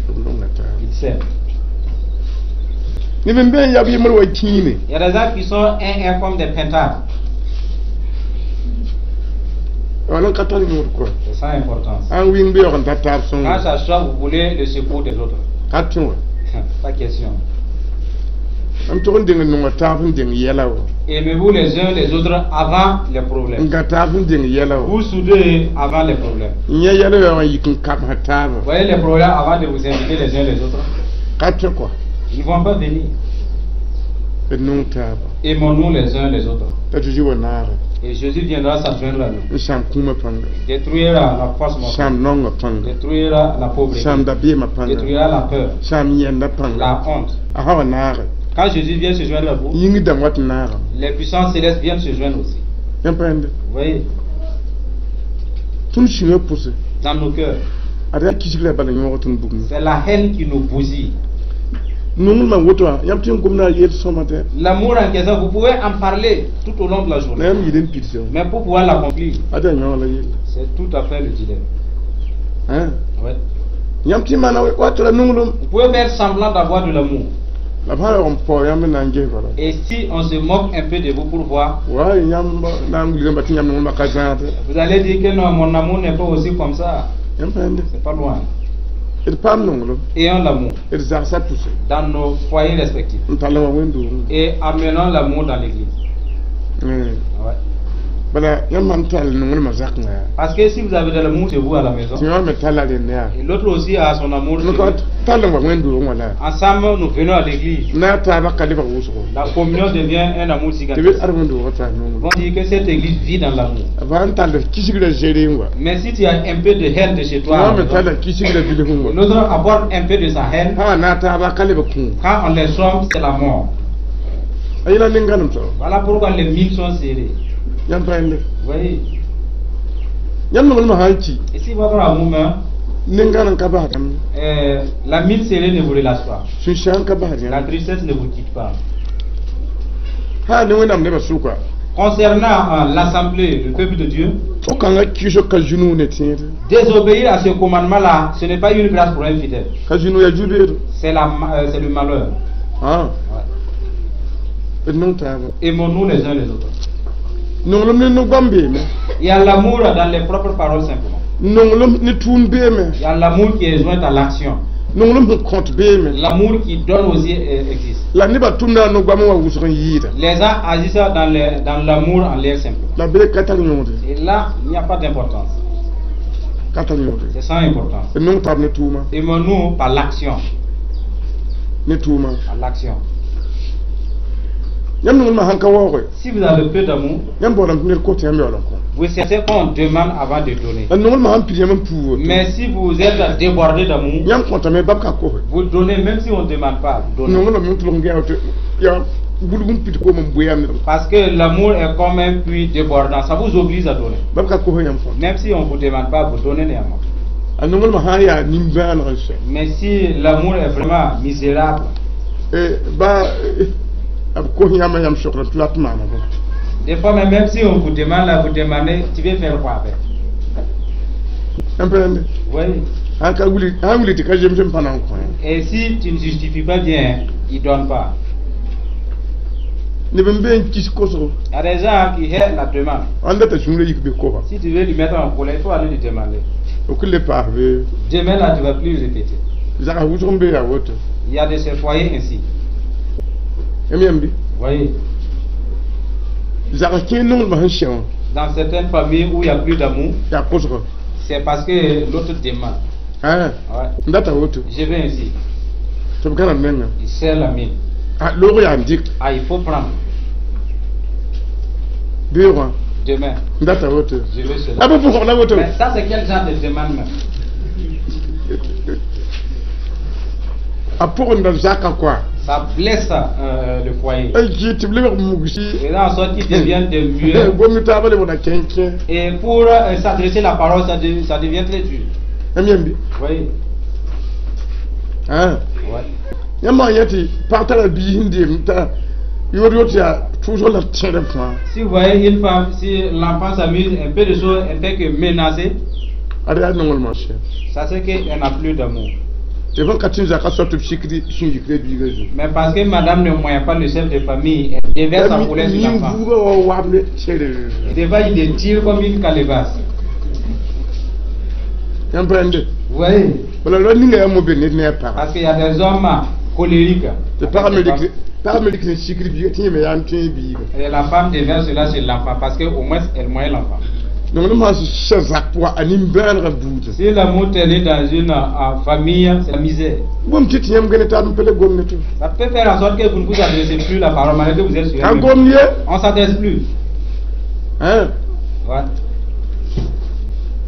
B nonga taaba. Il s'aime. Neb n be n yab yembr wa kĩine. Il y a des gens qui sont un, un comme des pintades. Wala n ka tar yõod kɔ. C'est sans importance. Ãn wɩng beoog n ta taab Quand sõngo. Ça soit, vous voulez le secours des autres. Ka tõe wa. Pas question. M tog n deng n nonga taab n deng yɛla wa. Aimez-vous les uns les autres avant les N problèmes. gã taab n deng yɛla wa. Vous soudez avant les problèmes. N yẽ yɛla wã n yik n kabsã taaba. Vous voyez les problèmes avant de vous inviter les uns les autres. Ka tõe kɔ. Ils ne vont pas venir. D nong taaba. Aimons-nous les uns les autres. T'a Zezi wa naage. Et Jésus viendra s'adjoindre à nous. N sãam kũumã pãnga. Détruira la force mortelle. Sãam naongã pãnga. Détruira la pauvreté. Sãam dabeemã pãnga. Détruira la peur. Sãam yẽnda pãnga. La honte. A sã wa naage. Quand Jésus vient se joindre à vous, Yĩng dãmb wat n naagame. Les puissances célestes viennent se joindre aussi. Yãmb pa yẽnde. Vous voyez, Tõnd sũyã pʋse. Dans nos cœurs, Ad yaa kisg la bala yõog tõnd bugmã. C'est la haine qui nous bousille. Nonglmã woto wã yãmb tõe n gomda a yel sõma tɩ. L'amour en question, vous pouvez en parler tout au long de la journée. La yãmb yɩl n pidsã. Mais pour pouvoir l'accomplir, Ad yaa yõog la yella. C'est tout à fait le dilemme. Hein? Ouais. Yãmb tɩ maana wa tara nonglem. Vous pouvez faire semblant d'avoir de l'amour. La b sã yaoog n pao yãmb n na n ges bala. Et si on se moque un peu de vous pour voir, Wa yãmb na n wilgame tɩ yãmb nonglmã ka zãade. Vous allez dire que non, mon amour n'est pas aussi comme ça. Yãmb pa yẽnde. C'est pas loin. D paam nonglem. Ayons l'amour D zagsã pʋse. Dans nos foyers respectifs. N tall wã wẽn-doogẽ. Et amenons l'amour dans l'église. Ouais. Bala yãmb sãn tall nonglmã zakengã yaa. Parce que si vous avez de l'amour chez vous à la maison, Tɩ yã me talla rẽnd yaa. Et l'autre aussi a son amour chez N lui, ka tall n wa wẽn-doogẽ wã la. Ensemble nous venons à l'église. Na taabã ka lebg wʋsgo. La communion devient un amour Tɩ be gigantesque. ad wẽn-doogã tar Ils nonglem. vont dire que cette église vit dans l'amour. B sãn tall kisgrã zere n wa. Mais si tu as un peu de haine de chez toi, à Yã la me maison, talla kisgrã bilf n wa. l'autre apporte un peu de sa haine, Sã wa na taabã ka lebg kũum. Quand on les somme, c'est la mort. A yẽla nin-gãnem soaba. Voilà pourquoi les mines sont serrées. Yãmb pa yẽnde. Vous voyez? Yãmb nonglmã sã n ki. Et si votre amour meurt, Nin-gãnem ka basd yãmb. La mine serrée ne vous relâche pas. Sũ-sãang ka basd La yãmb. Tristesse ne vous quitte pas. Sã ne Wẽnnaam nebã sʋka. Concernant l'assemblée, le peuple de Dieu, Fo kãngã kɩsg ka zũnug ne tẽede. Désobéir à ce commandement-là, ce n'est pas une grâce pour un fidèle. Ka zũnug yaa zu-beedo. C'est le malheur. Ah. Ouais. D nong taaba. Aimons-nous les uns les autres. Nonglem ne no-goam beeme. Il y a l'amour dans les propres paroles simplement. Nonglem ne tʋʋm beeme. Il y a l'amour qui est joint à l'action. Nonglem sẽn kõt beeme. L'amour qui donne aussi existe. La nebã tʋmda a no-goam wã wʋsg n yɩɩda. Les gens agissent dans l'amour en l'air simplement. La bee ka tar yõode. Et là, il n'y a pas d'importance. Ka tar yõode. C'est sans importance. D nong taab ne tʋʋma. Aimons-nous par l'action. Ne tʋʋma. Par l'action. Yãmb nonglmã sãn ka waooge. Si vous avez peu d'amour, Yãmb baoodame tɩ ned kot yãmb yaool n kõ. Vous cherchez qu'on demande avant de donner. La nonglmã sãn pid yãmb n puu woto. Mais si vous êtes débordé d'amour, Yãmb kõtame bab ka kose. Vous donnez même si on ne demande pas. Vous donnez. Nonglmã me tʋlg n gɛa woto yaa wulg n pid koom n bʋyam ned. Parce que l'amour est comme un puits débordant, ça vous oblige à donner. Ba b ka kos yãmb fõ. Même si on ne vous demande pas, vous donnez néanmoins. A nonglmã sã n yaa nin-bãaneg n sɛ. Mais si l'amour est vraiment misérable, Ba b kos yãmb yãmb sokd tɩ la tɩ maana bõ. Des fois même, même si on vous demande là, vous demandez, tu veux faire quoi avec? N pẽende. Oui. Sãn ka wuli sãn wuli tɩ ka zems n pa na n kõ. Et si tu ne justifies pas bien, il ne donne pas. Neb n be n kis kosgo. Il y a des gens qui haient la demande. Ãnd data sũurã yik bɩ koba. Si tu veux lui mettre en colère, il faut aller lui demander. B kɩ le paas be. Demain là, tu ne vas plus répéter. Zags wʋsg n be yaa woto. Il y a de ces foyers ainsi. Yãmb yãmb bɩ. Voyez, Zags kẽer nonglmã sẽn sɛ wã. Dans certaines familles où il n'y a plus d'amour, Yaa kosgo. C'est parce que l'autre demande. Ah, Ouais. n data woto. Je vais ainsi. Tɩ b gãna b menga. Il serre la mine. A loog yaa n dɩk. Ah, il faut prendre. Beoogã. Demain, N data woto. je vais cela. A b pʋgg la woto. Mais ça, c'est quel genre de demande même? A pʋgenda zaka koa. Ça blesse le foyer. A kɩ tɩ b lebg mugsi. Et en sorte qu'ils deviennent des muets. Gom taaba lebgda kẽnkẽ. Et pour s'adresser la parole, ça devient très dur. Yãmb yãmb bɩ. Oui. Ah. Ouais. Yãmb sã n yã tɩ pag tara biis n deem t'a yod-yod tɩ yaa tʋʋsg la tẽdb fãa. Si vous voyez une femme, si l'enfant s'amuse, un peu de choses, elle fait que menacer, Ad yaa nonglmã sɛ. Ça c'est qu'elle n'a plus d'amour. Tɩ b ka tɩ n zaka soab tɩ b sikd sũ-yikra biigã zugu. Mais parce que madame ne moyen pas le chef de famille, elle déverse sa colère sur l'enfant. Nin-vuugã wa wabd tẽre. Et des fois, il les tire comme une calebasse. Yãmb pãande. Vous voyez? Bala la ninga yaa mo-be ned ne a paga. Parce qu'il y a des hommes colériques. Tɩ pag me rɩk sẽn sikd biiga tɩ yẽme yaa n tõe biiga. Et la femme déverse cela sur l'enfant parce qu'au moins elle moyen l'enfant. Nonglmã sẽn sã zak pʋga a nin-bãanegã buudã. Si l'amour est dans une famille, c'est la misère. Gom tɩ tɩ yãmb gene taab n pa le gom ne tɩ. Ça peut faire en sorte que vous ne vous adressez plus la parole malgré que vous êtes sur Ka un même. gom ye. On ne s'adresse plus. Hein? Ouais.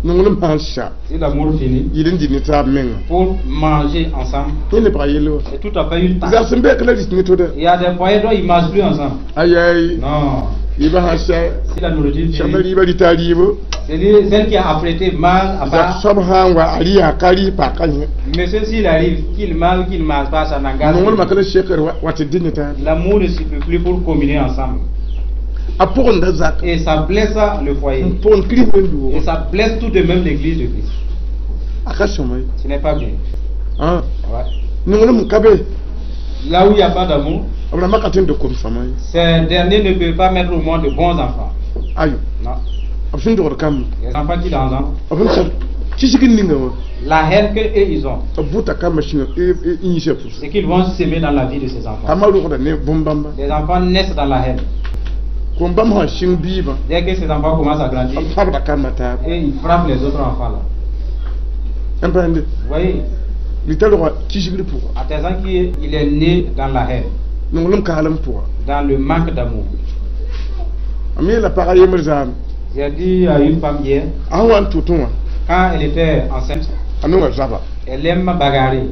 Nonglem sã n sa. Si l'amour finit, Yɩl n dɩ ne taab menga. Pour manger ensemble, Yẽ lebga yell wa. C'est tout à fait une tâche. Zag sẽn bɛk la ris ne to-da. Il y a des foyers dont ils ne mangent plus ensemble. Ayɛy. Non. Rɩɩbã sã n sɛ. Si la nourriture Sẽn finit, rɩɩbã rɩta a rɩɩbo. C'est lui, celle qui a apprêté mange à Zak part. soab sã n wa a rɩ yaa ka rɩ paka yẽ. Monsieur, s'il arrive, qu'il mange ou qu'il ne mange pas, ça n'engage Nonglmã plus. ka la sekr wa tɩ dɩ ne taab. L'amour ne suffit plus pour communier ensemble. A pʋgenda zak. Et ça blesse le foyer. N pʋgend kirist Et wẽnd-doogã. ça blesse tout de même l'église de Christ. A ka sõma ye. Ce n'est pas bien. Ah. Ouais. Nonglem ka be. Là où il n'y a pas d'amour, B rãmbã ka tõe n dɩk kom-sõma ye. Ces derniers ne peuvent pas mettre au monde de bons enfants. Ayo. Non. B sẽn dogd kambã. Les enfants qui l'engendrent, B sẽn tar kisg n ninga wã. La haine qu'eux ils ont, B bʋta kambã sĩnga n yĩsã pʋsẽ. C'est qu'ils vont semer dans la vie de ces enfants. Kambã rogda ne bõn-bãmba. Les enfants naissent dans la haine. Kom-bãmb sã n sɩng biibã. Dès que ces enfants commencent à grandir, B fabda kambã taab. Et ils frappent les autres enfants là. Yãmb pãande. Vous voyez, Rɩta rogã kisgr pʋga. Attestant qu'il est né dans la haine, Nonglem kaalem pʋga. Dans le manque d'amour. A me la pag a yembr zaame. J'ai dit à une femme hier, A sẽn wa n tʋtẽ wã. Quand elle était enceinte, A nonga zaba. Elle aime bagarrer,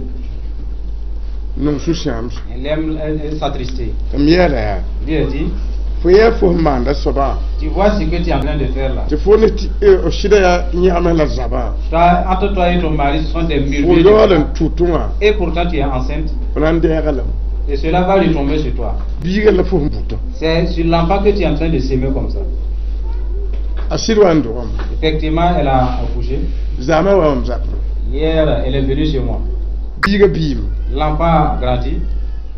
Nong sũ-sãams. Elle aime elle s'attrister. Tɩ m yeela yaa. Lui a dit, Fo yaa fo sẽn maanda soabã. Tu vois ce que tu es en train de faire là. Tɩ fo ne tɩ f sɩda yaa yãgms la zabã. Toi, entre toi et ton mari, ce sont des Fo murmures. yaool n tʋtẽ wã. Et pourtant tu es enceinte. Fo na n dɛɛga lame. Et cela va retomber sur toi. Biigã la fo sẽn bʋtã. C'est sur l'enfant que tu es en train de semer comme ça. A sɩd wa n dogame. Effectivement, elle a accouché. Zaamã wa mam zakẽ. Hier, elle est venue chez moi. Biigã biime. L'enfant a grandi.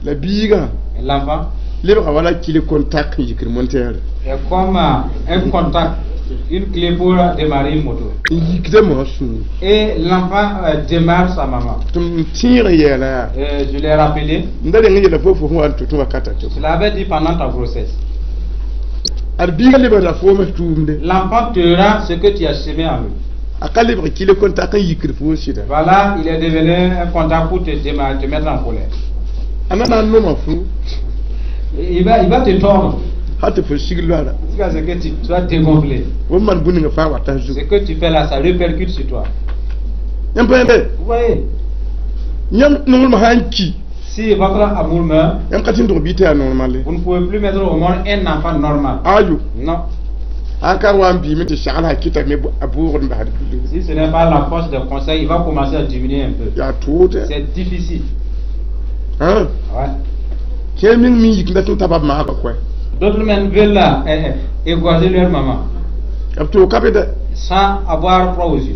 La biigã Et l'enfant lebga wala kile contact n yikr montɛɛre. Est comme un contact, une clé pour démarrer une moto. N yikda moasã sũur. Et l'enfant démarre sa maman. Tɩ m tẽeg n yeela yaa. Et je l'ai rappelé, N da reng n yeela fo fo sẽn wa n tʋtẽ wakata tɩ. Je l'avais dit pendant ta grossesse. Ad biigã lebgda foom f tʋʋmde. L'enfant te rend ce que tu as semé en lui. A ka lebg kile contact n yikr fo sɩda. Voilà, il est devenu un contact pour te démarrer, te mettre en colère. A na na n noma fu. Et il va te tordre Hal tɩ fo sig loara. Jusqu'à ce que tu sois dégonflé. Fo maan bũn-ninga fãa wata Ce zugu. que tu fais là, ça répercute sur toi. Yãmb pãande. Vous voyez, Yãmb nonglmã sã n ki. Si votre amour meurt, yãmb ka tɩ n dog bii tɩ yaa normal ye. Vous ne pouvez plus mettre au monde un enfant normal. Ayo. Non. A ka wa n biime tɩ sagl a kɩtame a bʋʋgd n basd. Si ce n'est pas la force des conseils, il va commencer à diminuer un peu. Yaa toode. C'est difficile. Hein? Ouais. Kẽer meng mi yik n dat n taba b maagã koɛ. D'autres même veulent là, égorger leur maman B toog ka be dɛ. Sans avoir froid aux yeux.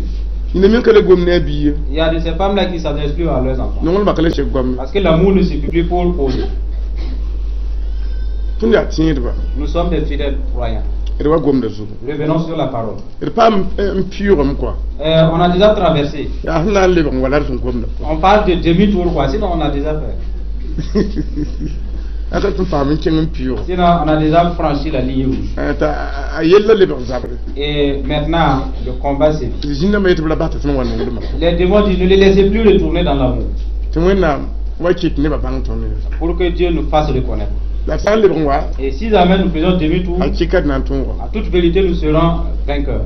Yĩnda meng ka le gom ne a bii ye. Il y a de ces femmes-là qui ne s'adressent plus à leurs enfants. Nonglmã ka le sek goam. Parce que l'amour ne suffit plus pour causer. Tõnd yaa tẽedba. Nous sommes des fidèles croyants. D wa gomda zugu. Revenons sur la parole. D paam n pɩʋʋgame kɔa. On a déjà traversé. Yaa sẽn na n lebg n wa la d sẽn gomda. On parle de demi-tour, quoi. Sinon, on a déjà fait. A ka tɩ n paam n kẽng n pɩʋʋg. Sinon, on a déjà franchi la ligne rouge. T'a a yella lebg zabre. Et maintenant, le combat sévit. Tɩ zĩndãmbã yetɩ b la bas tɩ tõnd wa nonglmã. Les démons disent: ne les laissez plus retourner dans l'amour. Tɩ Wẽnnaam wa kɩt nebã bãng tõnd ye. Pour que Dieu nous fasse reconnaître. La sã n lebg n wa, Et si jamais nous faisons demi-tour, a kɩka d na n tõoga. En toute vérité, nous serons vainqueurs.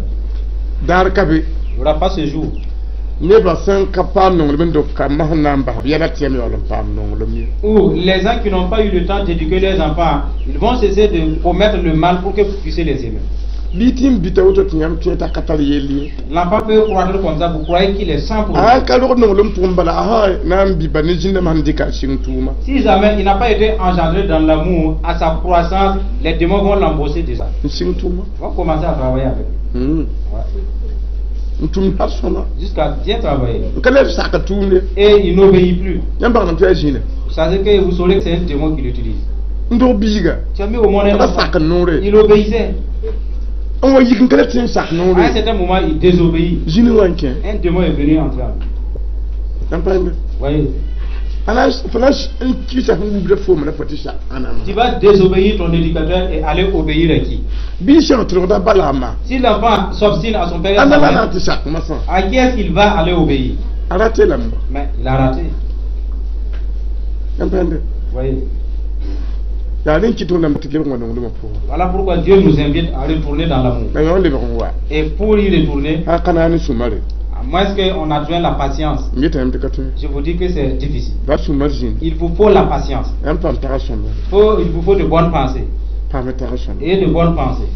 Daar ka be. Il n'y aura pas ce jour. Nebã sẽn ka paam nonglem n dog kambã sẽn na n bas b yɛla tɩ yam yaool n paam nonglem ye. Ou les gens qui n'ont pas eu le temps d'éduquer leurs enfants, ils vont cesser de commettre le mal pour que vous puissiez les aimer. Bɩ tɩ n bita woto tɩ yãmb tõe t'a ka tar yell ye. L'enfant peut croître comme ça, vous croyez qu'il est sans problème. A ka rog nonglem pʋgẽ bala a sã na n biba ne zĩndãmbã sẽn dɩka a sɩng tʋʋma. Si jamais il n'a pas été engendré dans l'amour, à sa croissance, les démons vont l'embaucher déjà. N sɩng tʋʋma. Ils vont commencer à travailler avec lui. Ouais. N tʋm har sõma. Jusqu'à bien travailler. N ka leb sak tʋʋmde. Et il n'obéit plus. Yãmb bãngdame tɩ yaa zĩnã. Vous savez que vous saurez que c'est un démon qui l'utilise. N dog biiga. Tu as mis au monde un A enfant. sak n noore. Il obéissait. N wa yik n ka le tɩ n sak À un noore. certain moment, il désobéit. Zĩnã wã n kẽ. Un démon est venu entrer en lui. Yãmb paambe. Vous voyez? A na fo na n kɩsa sẽn wubda fooma la fo tɩ sak ãnam. Tu vas désobéir ton éducateur et aller obéir à qui? Bɩ sẽg tɩrgda bala a ma. Si l'enfant s'obstine à son père et à Ãnda sa la na mère, n tɩ sak masã. à qui est-ce qu'il va aller obéir? A rate lame. Mais il a raté. Yãmb paambe. Vous voyez? Yaa rẽn kɩt Wẽnnaam tɩ lebg n wa nonglmã pʋgẽ. Voilà pourquoi Dieu nous invite à retourner dans l'amour. La yõ lebg n wa. Et pour y retourner, A ka na ne sũ-mare. À moins qu'on adjoigne la patience, M yetame tɩ ka tõe. je vous dis que c'est difficile. La sũ-mar zĩnd. Il vous faut la patience. Yãmb paam tag sõmba. Il vous faut de bonnes pensées. Paam tag sõmba. Et de bonnes pensées.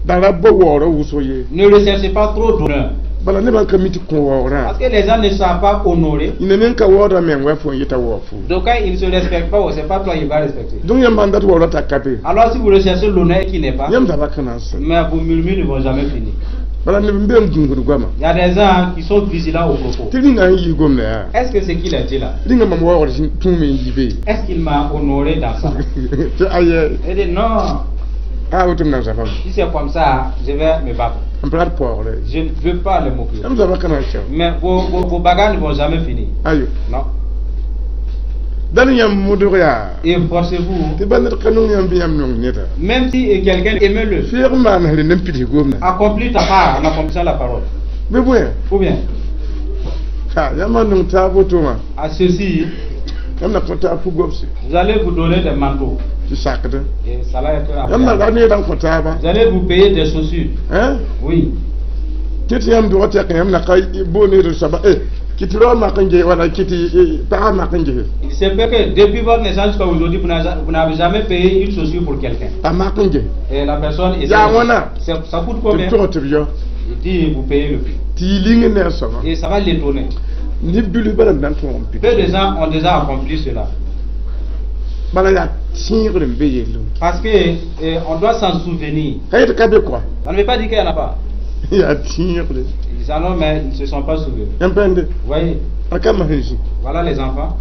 Da ra bao waoorã wʋsg ye. Ne recherchez pas trop d'honneur. Bala nebã n ka mi tɩ kõ waoogrã. Parce que les gens ne savent pas honorer. Yĩnda meng ka waoodã meng wa fo n yeta waoog fo. Donc quand ils ne se respectent pas, c'est pas toi qui va respecter. Donc yãmb sãn dat waoorã t'a ka be. Alors si vous recherchez l'honneur qui n'est pas, Yãmb zaba ka na n sẽn. Mais vos murmures ne vont jamais finir. Bala neb n be n gũusd goama. Il y a des gens qui sont vigilants aux propos. Tɩ rĩnga sẽn yiis gomda yaa. Est-ce que ce qu'il a dit là, Rĩnga mam waoogd tũume n yi be. Est-ce qu'il m'a honoré dans ça? Tɩ ayɛ. Il dit non, A woto m na zabame. Si c'est comme ça, je vais me battre. M pa rat paoogre. Je ne veux pas les moquer. Yãmb zaba ka na n sɛo. Mais vos bagarres ne vont jamais finir. Ayo. Non. Dal yãmb modg yaa. Efforcez-vous. Tɩ ba ned ka nong yãmb bɩ yãmb nong neda. Même si quelqu'un aimez-le, Feeg n maan sẽn n pids gomda. Accomplis ta part en accomplissant la parole. Bɩ bõe. Ou bien, Ha yãmb sã nong taab woto wã. À ceci, Yãmb na kõ taab fu-gobse. Vous allez vous donner des manteaux. Tɩ sakdẽ. Et ça va être Yãmb na après. ra needã n kõ taaba. Vous allez vous payer des chaussures. Hein? Oui. Tɩ tɩ yãmb dʋgã tɛk yãmb na ka boon ned soaba e kɩ tɩ raoor mak n ges wala kɩ tɩ pagã mak n gese. Il se peut que depuis votre naissance jusqu'à aujourd'hui, vous n'avez jamais payé une chaussure pour quelqu'un. A mak n ges. Et la personne essaie. Ya wãna. Ça coûte Tɩ b combien? tog tɩ b yao. Il dit, vous payez le prix. Tɩ yɩ ling ne a soaba. Et ça va l'étonner. Neb bilf bala b na n tõog n pid. Peu de gens ont déjà accompli cela. Bala yaa tẽegr n be yellẽ. Parce que on doit s'en souvenir. Ka yet ka be kɔa. Ça ne veut pas dire qu'il n'y en a pas. Yaa tẽegre. Ils en ont, mais ils ne se sont pas souvenus. Yãmb pãende. Vous voyez, A ka masẽn zĩ. Voilà les enfants.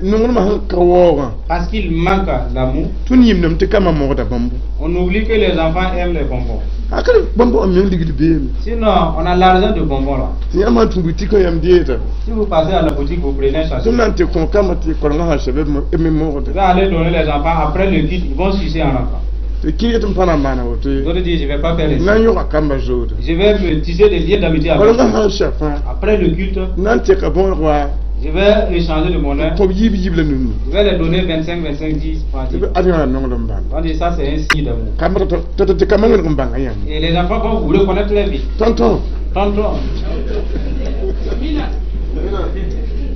Nonglmã sẽn ka waoogã. Parce qu'il manque l'amour, Tõnd yĩmdame tɩ kambã mogda bãmbo. On oublie que les enfants aiment les bonbons. A ka bãmb n meng ligd beeme. Sinon, on a l'argent de bonbons là. Tɩ yãmb sã n tũ boutique yãmb deeta. Si vous passez à la boutique, vous prenez un sachet. Tõnd na n tɩ kõ kambã tɩ korenga sã sɛb b me mogda. Vous allez donner les enfants, après le culte, ils vont sucer en rentrant. Tɩ kɩ yet n pa na n maana woto ye. D'autres disent, je ne vais pas faire ainsi. Na n yõga kambã zoode. Je vais me tisser des liens d'amitié avec Korenga eux. sã n sɛ fãa. Après le culte, Na n tɛka bõog wa. Je vais échanger de monnaie. Kõ b yiib yiib la nunu. Je vais les donner 25, 25, 10 francs. Tɩ ad yã nonglem bãmb. On dit ça, c'est un signe d'amour. Kambã tɩ tɩ kambã wẽneg n bãnga yãmb. Et les enfants vont vous reconnaître très vite. Tonton. Tonton.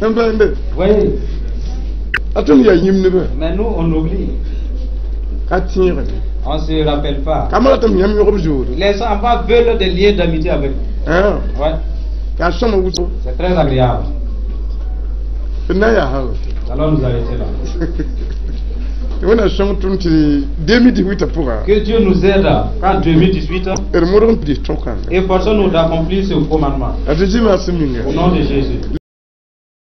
N bãnde. Voyez. A tõnd yaa yĩmb nebã. Mais nous, on oublie. Ka tẽegde. On ne se rappelle pas. Ka ma ratame yãmb yõgb zoore. Les enfants veulent des liens d'amitié avec nous. Ah. Ouais. Yaa sõma wʋsgo. C'est très agréable. D na n yaa ha. Alors nous arrêter là. Tɩ Wẽnnaam sõng tõnd tɩ 2018 pʋga Que Dieu nous aide qu'en 2018, d modg n dɩ tõkã. Efforçons-nous d'accomplir ce commandement. A Zezi maasem ninga. Au nom de Jésus.